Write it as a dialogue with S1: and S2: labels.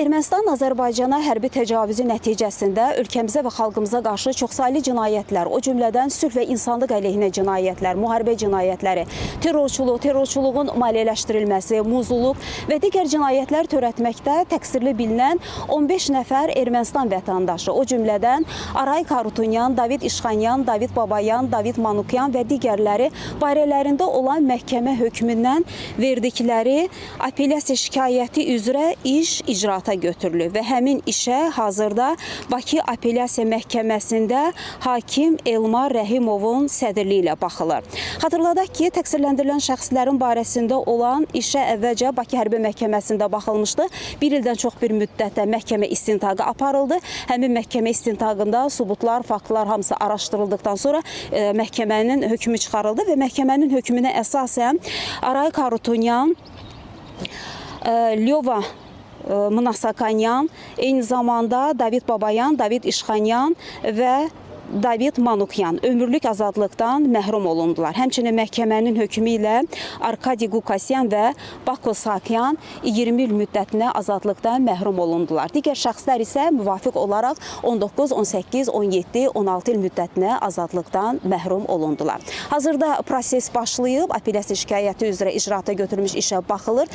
S1: Ermənistanın Azərbaycana hərbi təcavüzü nəticəsində ölkəmizə və xalqımıza qarşı çoxsaylı cinayətlər, o cümlədən sülh və insanlıq əleyhinə cinayətlər, müharibə cinayətləri, terrorçuluq, terrorçuluğun maliyyələşdirilməsi, muzluq və digər cinayətlər törətməkdə təqsirli bilinən 15 nəfər Ermənistan vətəndaşı, o cümlədən Arayik Harutyunyan, David İşxanyan, David Babayan, David Manukyan və digərləri barələrində olan məhkəmə hökmündən verdikləri apellyasiya şikayəti üzrə iş icraata götürülüb və həmin işə hazırda Bakı Apellyasiya Məhkəməsində hakim Elmar Rəhimovun sədrliyi ilə baxılır. Xatırladaq ki, təqsirləndirilən şəxslərin barəsində olan işə əvvəlcə Bakı Hərbi Məhkəməsində baxılmışdı. Bir ildən çox bir müddətdə məhkəmə istintaqı aparıldı. Həmin məhkəmə istintaqında sübutlar, faktlar hamısı araşdırıldıqdan sonra məhkəmənin hökmü çıxarıldı və məhkəmənin hökmünə əsasən Arayik Harutyunyan, Lyova Mnatsakanyan, eyni zamanda David Babayan, David İşxanyan və David Manukyan ömürlük azadlıqdan məhrum olundular. Həmçinin məhkəmənin hökmü ilə Arkadi Qukasyan və Bako Sakyan 20 il müddətinə azadlıqdan məhrum olundular. Digər şəxslər isə müvafiq olaraq 19, 18, 17, 16 il müddətinə azadlıqdan məhrum olundular. Hazırda proses başlayıb, apellyasiya şikayəti üzrə icraata götürülmüş işə baxılır.